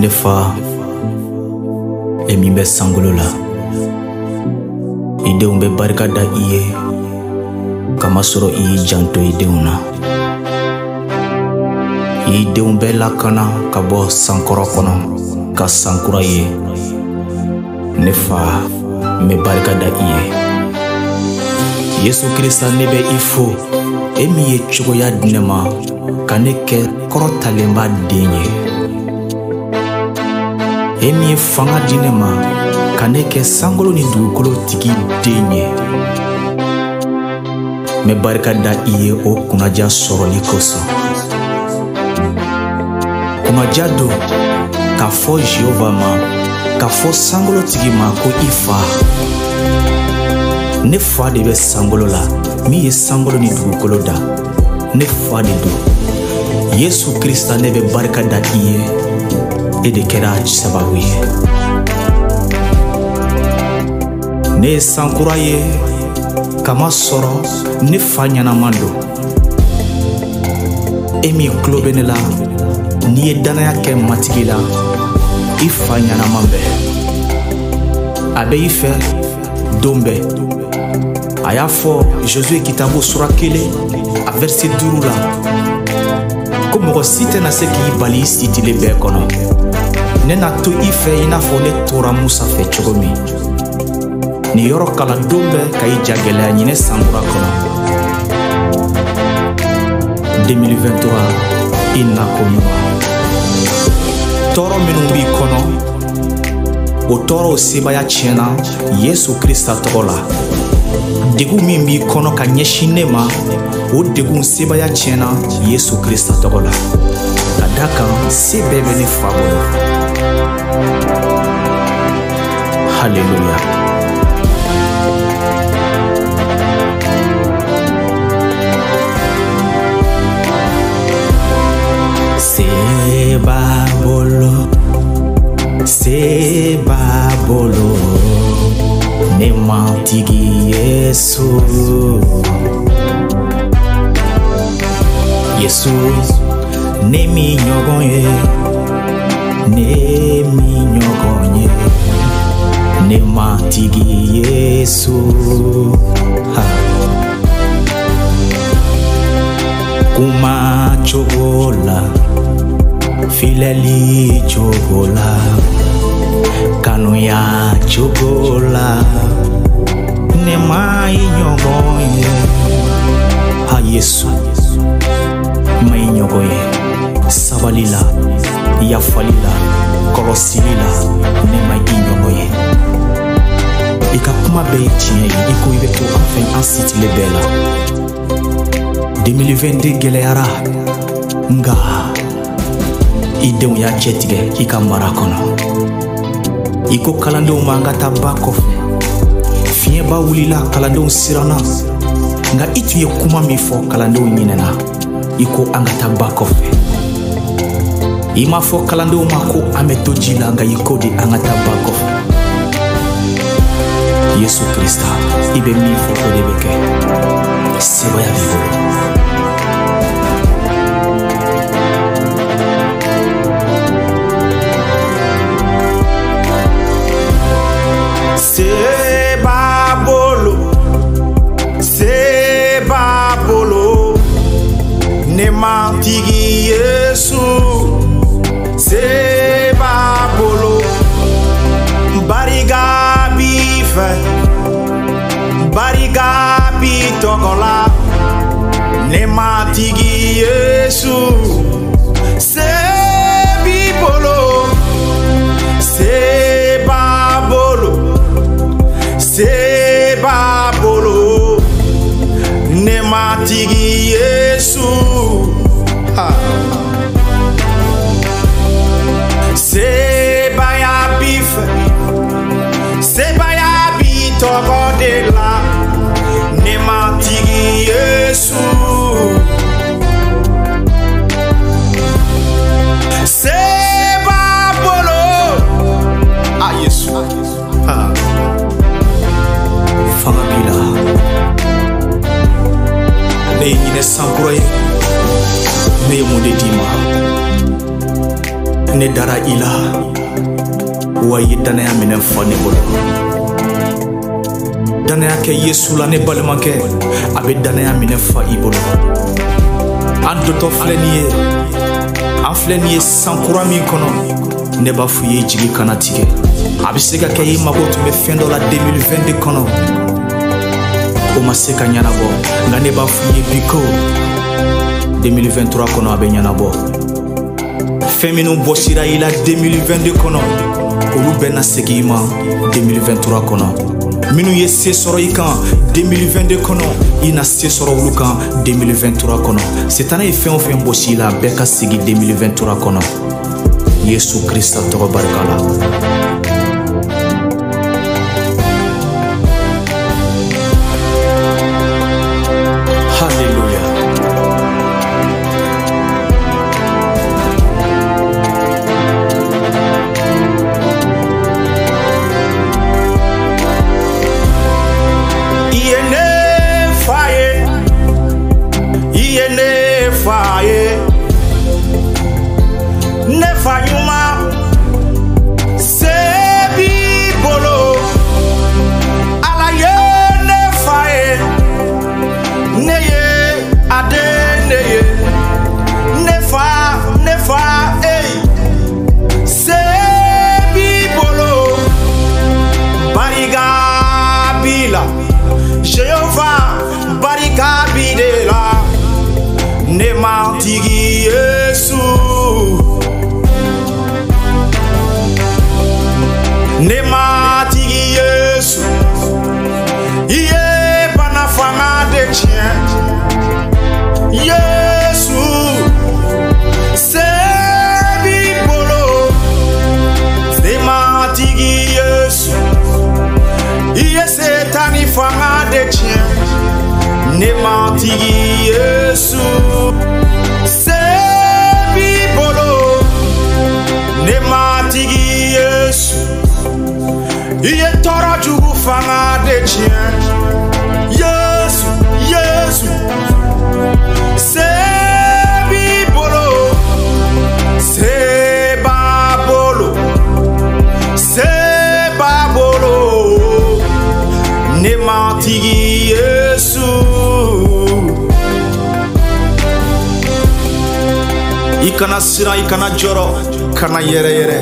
Ne fa, e min bɛ sankolo la, i denw bɛ barika da i ye, kamasɔrɔ i y'i janto i denw na. I y'i denw bɛɛ lakana ka bɔ sankɔrɔ kɔnɔ ka sankura ye. Ne fa, n bɛ barika da i ye. Yesu Krista, ne bɛ i fo, e min ye cogoya di ne ma ka ne kɛ kɔrɔtalenba den ye. E min ye fanga di ne ma ka ne kɛ sankolo ni dugukolo tigi den ye. N bɛ barika da i ye o kunnaja sɔrɔli kosɔn. Kunnaja don k'a fɔ Jehova ma, k'a fɔ sankolo tigi ma ko i fa. Ne fa de bɛ sankolo la, min ye sankolo ni dugukolo da. Ne fa de don. Yesu Krista, ne bɛ barika da i ye. E de kɛra sababu ye. Ne ye sankura ye, kamasɔrɔ ne fa ɲɛnama don. E min tulo bɛ ne la, n'i ye danaya kɛ Matigi la, i fa ɲɛnama bɛ. A bɛ i fɛ don bɛɛ. A y'a fɔ Josué kitabu sura 1 a verset 5 la ko mɔgɔ si tɛna se k'i bali i si tile bɛɛ kɔnɔ. Ne na to i fɛ i n'a fɔ ne tora Musa fɛ cogo min. Nin yɔrɔ kalan don bɛɛ ka i ja gɛlɛya ɲinɛ sankura kɔnɔ. 2023, i nako ɲuman. Tɔɔrɔ minnu b'i kɔnɔ, o tɔɔrɔw sebaya tiɲɛna Yesu Krista tɔgɔ la. Degun min b'i kɔnɔ ka ɲɛsin ne ma, o degun sebaya tiɲɛna Yesu Krista tɔgɔ la. Ka da kan, se bɛɛ bɛ ne fa bolo. Haleluya. Se b'a bolo, se b'a bolo, ne Matigi Yesu. Yesu, ne mi ɲɔgɔn ye, ne mi ɲɔgɔn ye, ne Matigi Yesu. Ha. Kuma cogo la, filɛli cogo la, kanuya cogo la, ne ma i ɲɔgɔn ye. Ha Yesu, ma i ɲɔgɔn ye. Sabali la, yafali la, kɔlɔsili la, ne ma i ɲɔgɔn ye. I ka kuma bɛɛ ye tiɲɛ ye, i ko i bɛ to an fɛ an si tile bɛɛ la. 2022 gɛlɛyara, nka i denw y'a cɛtigɛ i ka mara kɔnɔ. I ko kalandenw ma an ka taa ba kɔfɛ. Fiɲɛba wulila, kalandenw siranna, nka i tun ye kuma min fɔ, kalandenw ɲinɛna. I ko an ka taa ba kɔfɛ. I m'a fɔ kalandenw ma ko an bɛ to ji la, nka i ko de an ka taa ba kɔfɛ. Yesu Krista, i bɛ min fɔ o de bɛ kɛ. Sebaya b'i bolo. Se b'a bolo, se b'a bolo, ne Matigi Yesu. Se b'a bolo, barika b'i fɛ, barika b'i tɔgɔ la, ne Matigi Yesu. Se b'i bolo, se b'a bolo, se b'a bolo, ne Matigi Yesu. Ha. Sebaya b'i fɛ, sebaya b'i tɔgɔ de la, ne Matigi Yesu. Se b'a bolo, a Yesu. Ha. Fanga b'i la. Ne ye ɲinɛ sankura ye, ne ye mun de d'i ma? Ne Ne dara i la, wa i ye danaya minɛ fa ne bolo. Danaya kɛ Yesu la ne balimakɛ, a bɛ danaya minɛ fa i bolo. An dɔtɔ filɛ nin ye, an filɛ nin ye san kura min kɔnɔ, ne b'a fɔ i ye jigi kana tigɛ. A bɛ se ka kɛ i mago tun bɛ fɛn dɔ la 2022 kɔnɔ, o ma se ka ɲɛnabɔ, nka ne b'a fɔ i ye bi ko 2023 kɔnɔ a bɛ ɲɛnabɔ. Fɛn minnu bɔsira i la 2022 kɔnɔ, olu bɛɛ na segin i ma 2023 kɔnɔ. Minnu ye se sɔrɔ i kan 2022 kɔnɔ, i na se sɔrɔ olu kan 2023 kɔnɔ. Setana ye fɛn o fɛn bɔsi i la, a bɛɛ ka segin 2023 kɔnɔ. Yesu Krista tɔgɔ barika la. Hallelujah. Ne fa ɲuman se b'i bolo, Ala ye ne fa ye, ne ye a den de ye, ne fa ey, se b'i bolo, barika b'i la, Jehova barika b'i de la, ne matigi Yesu. Ne matigi Yesu, i ye bana fanga de tiɲɛ. Yesu, se b'i bolo. Ne matigi Yesu, i ye setani fanga de tiɲɛ. Ne matigi Yesu, se b'i bolo. Ne matigi Yesu, i ye tɔɔrɔ jugu fanga de tiɲɛ. Yesu, Yesu, se b'i bolo, se b'a bolo, se b'a bolo. Ne matigi Yesu. I kana siran, i kana jɔrɔ, kana yɛrɛ yɛrɛ.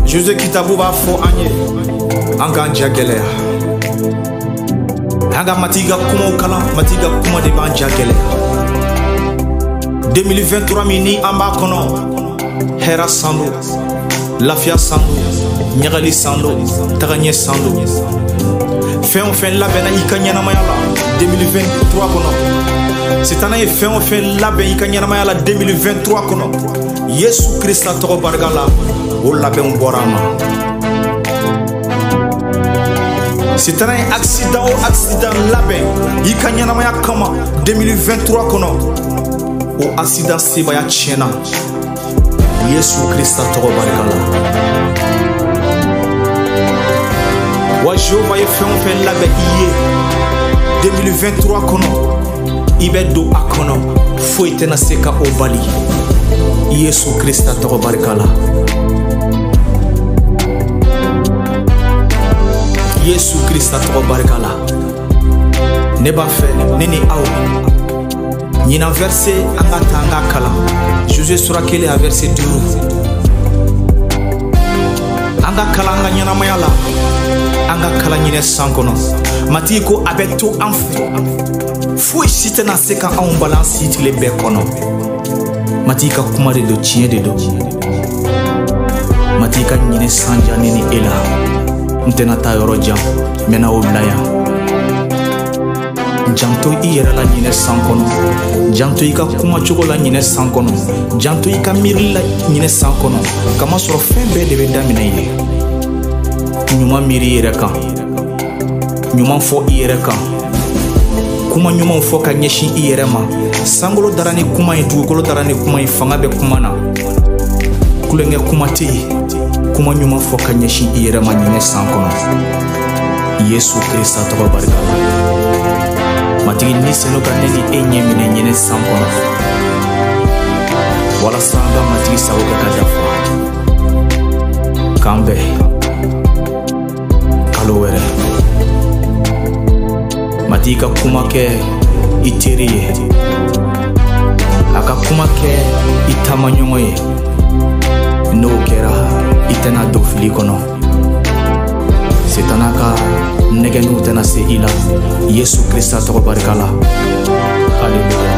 Jose kitabu b'a fɔ an ye, an k'an ja gɛlɛya. An ka Matigi ka kumaw kalan, Matigi ka kuma de b'an ja gɛlɛya. 2023 min ni an b'a kɔnɔ, hɛrɛ san don, lafiya san don, ɲagali san don, tagaɲɛ san don. Fɛn o fɛn labɛnna i ka ɲɛnamaya la 2023 kɔnɔ, Setana ye fɛn o fɛn labɛn i ka ɲɛnamaya la 2023 kɔnɔ, Yesu Krista tɔgɔ barika la, o labɛnw bɔra a ma. Setana ye accident o accident labɛn i ka ɲɛnamaya kama 2023 kɔnɔ, o accident sebaya tiɲɛna Yesu Krista tɔgɔ barika la. Wa Jehova ye fɛn o fɛn labɛn i ye 2023 kɔnɔ, i bɛ don a kɔnɔ, foyi tɛna se ka o bali. Yesu Krista tɔgɔ barika la. Yesu Krista tɔgɔ barika la. Ne b'a fɛ ne ni aw ɲinan verset an ka ta an ka kalan. Jose sura 1 a verset 5. An ka kalan an ka ɲɛnamaya la, an ka kalan ɲinɛ san kɔnɔ. Matigi ko a bɛ to an fɛ, foyi si tɛna se ka anw bali an si tile bɛɛ kɔnɔ. Matigi ka kuma de don, tiɲɛ de don. Matigi ka ɲinɛ san diya ne ni e la. N tɛna taa yɔrɔ jan, n bɛna o bila yan. Janto i yɛrɛ la ɲinɛ san kɔnɔ, janto i ka kumacogo la ɲinɛ san kɔnɔ, janto i ka miirili la ɲinɛ san kɔnɔ. Kamasɔrɔ fɛn bɛɛ de bɛ daminɛ i ye. Ɲuman miiri i yɛrɛ kan, ɲuman fɔ i yɛrɛ kan, kuma ɲumanw fɔ ka ɲɛsin i yɛrɛ ma. Sankolo dara ni kuma ye, dugukolo dara ni kuma ye, fanga bɛ kuma na. Kulonkɛ kuma tɛ yen. Kuma ɲuman fɔ ka ɲɛsin i yɛrɛ ma ɲinɛ san kɔnɔ. Yesu Krista tɔgɔ barika la. Matigi ni senu ka ne ni e ɲɛ minɛ ɲinɛ san kɔnɔ. Walasa an ka Matigi sago kɛ ka dafa. K'an bɛn kalo wɛrɛ. Matigi ka kuma kɛ i teri ye, a ka kuma kɛ i taamaɲɔgɔn ye. N'o kɛra, i tɛna don fili kɔnɔ. Setana ka nɛgɛnniw tɛna se i la, Yesu Krista tɔgɔ barika la. Aleluya.